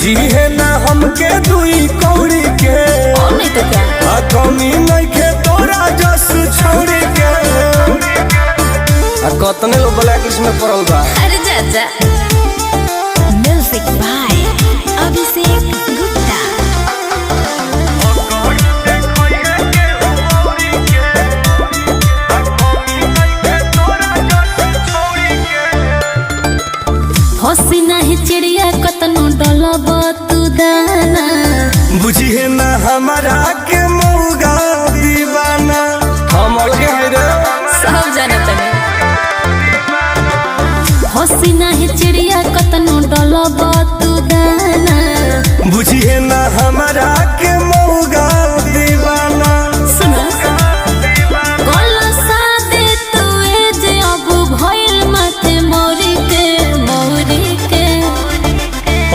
बुझी है ना हमके दुई कौड़ी के। और नहीं तो क्या। आ कमी नइखे तोरा जस छौड़ी के। आ कतने लोग ब्लैक लिस्ट में पड़ल बा। अरे जा जा। Music bye Abhishek Gupta. हंसी नाही चिड़िया कतनो डलब तू दाना। बुझी है ना हमारा के मौगा दीवाना। हम अलगे है रे। सब जाने तने। हंसी नाही चिड़िया कतनो डलब तू दाना। बुझी है ना हमारा के मौगा दीवाना। सुनो गला सादे तू ए जे अब भइल माथे मोरी के मोरी के।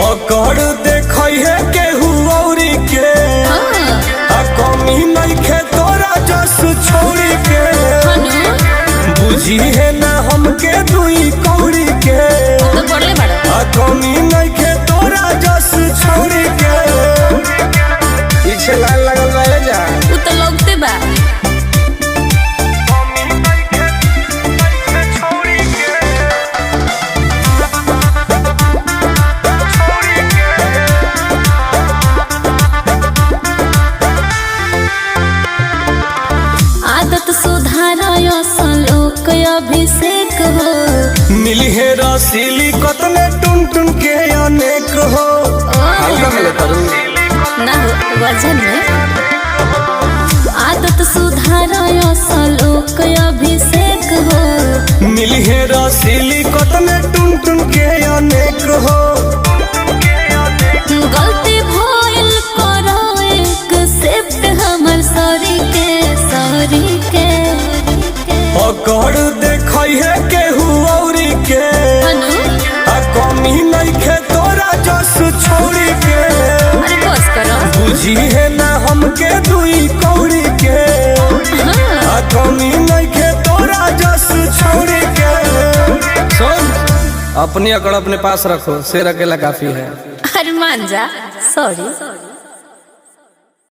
अकड़ देखै है केहू औरी के। हाँ। आ कमी नइखे तोरा जस छौड़ी के। हनु। बुझी है ना हमके दुई कौड़ी के। तो पढ़ले बड़ा। आ कमी नइखे तोरा जस छौड़ी के। पीछे लाइन लगल बा ए जा। उ तो लगते बा। आदत सुधार लोक अभिषेक हो। मिली है रसीली कतने टुन टुन के अनेक हो। हल्का मिले तरू। ना हो वजन में। आदत सुधार लोक अभिषेक हो। मिली है रसीली कतने टुन टुन के अनेक हो। गलती भइल करो एक्सेप्ट हमर सॉरी के सॉरी के। अकड़ देखै है केहू औरी के। हनु। आ कमी नइखे तोरा जस छौड़ी के। अरे बस करो। बुझी है ना हमके दुई कौड़ी के। हाँ। आ कमी नइखे तोरा जस छौड़ी के। सुन, अपनी अकड़ अपने पास रखो, शेर अकेला काफी है। अरे मान जा सॉरी।